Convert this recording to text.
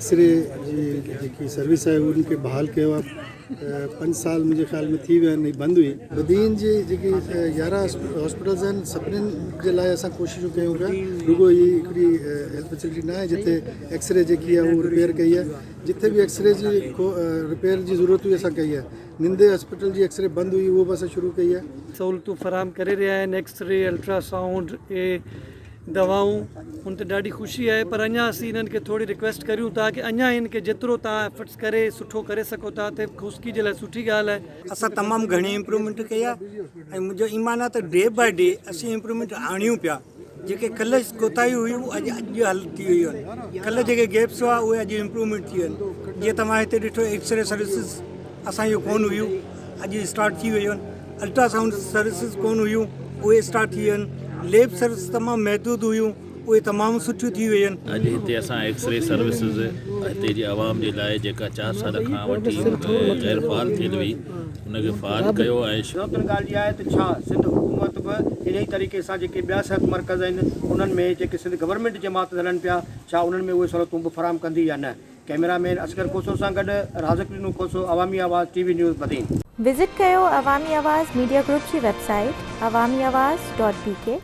X-ray جي جيڪي service آهي ان کي بحال ڪيو آهي پنج سال منهنجي خيال ۾ ٿي ويا آهن هي بند هئي. بدين جي جيڪي 11 هاسپيٽلز آهن سڀني جي لاء اسان ڪوششون ڪيون پيا رڳو هي هڪڙي هيلٿ فيسلٽي نه آهي جتي ايڪسري جيڪي آهي اهو رپيئر ڪئي آهي جتي به ايڪسري جي رپيئر جي ضرورت هئي اسان ڪئي آهي نندي هاسپيٽل جي ايڪسري بند هئي اهو به اسان شروع ڪئي آهي. سهولتون فراهم ڪري رهيا آهن ايڪسري الٽراسائونڊ ۽ دوائون ان تي ڏاڍي خوشي آهي پر اڃا اسين انهن کي ٿوري رڪويسٽ ڪريون ٿا ڪي اڃا هن کي جيترو توهان ايفرٽس ڪري سٺو ڪري سگهو ٿا ته کوسڪي جي لاء سٺي ڳالهه آهي. اسان تمام گهڻي امپروومينٽ ڪئي آهي ۽ منهنجو ايمان آهي ته ڊي باء ڊي اسين امپروومينٽ آڻيون پيا جيڪي ڪلهه ڪوتاهيون هيون اڄ اڄ حل ٿي ويون آهن ڪلهه جيڪي گيپس هئا اهي اڄ امپروومينٽ ٿي ويون آهن جيئن توهان هتي ڏٺو ايڪسري سروسز اسان جون ڪون هيون اڄ اسٽارٽ ٿي ويون آهن الٽرا سائونڊ سروسز ڪونه هيون اهي اسٽارٽ ٿي ويون آهن ليب سروس تمام محدود هيون اهي تمام سٺيون ٿي ويون آهن. اڄ هتي اسان ايڪسري سروسز هتي جي عوام جي لاء جيڪا چار سال کان وٺي غير فعال ٿيل هئي ان کي فعال ڪيو ۽. ضرورت ان ڳالهه جي آهي ته ڇا سنڌ حڪومت به انهي طريقي سان جيڪي ٻيا صحت مرڪز آهن انهن ۾ جيڪي سنڌ گورنمينٽ جي ماتحت هلن پيا ڇا انهن ۾ اهي سهولتون به فراهم ڪندي يا نه؟ ڪئميرا مين اصغر کوسو سان گڏ رازق ڏنو Khoso Awami Awaz T V news Badin. Visit ڪيو عوامي آواز ميڊيا گروپ جي website Awami Awaz dot B K.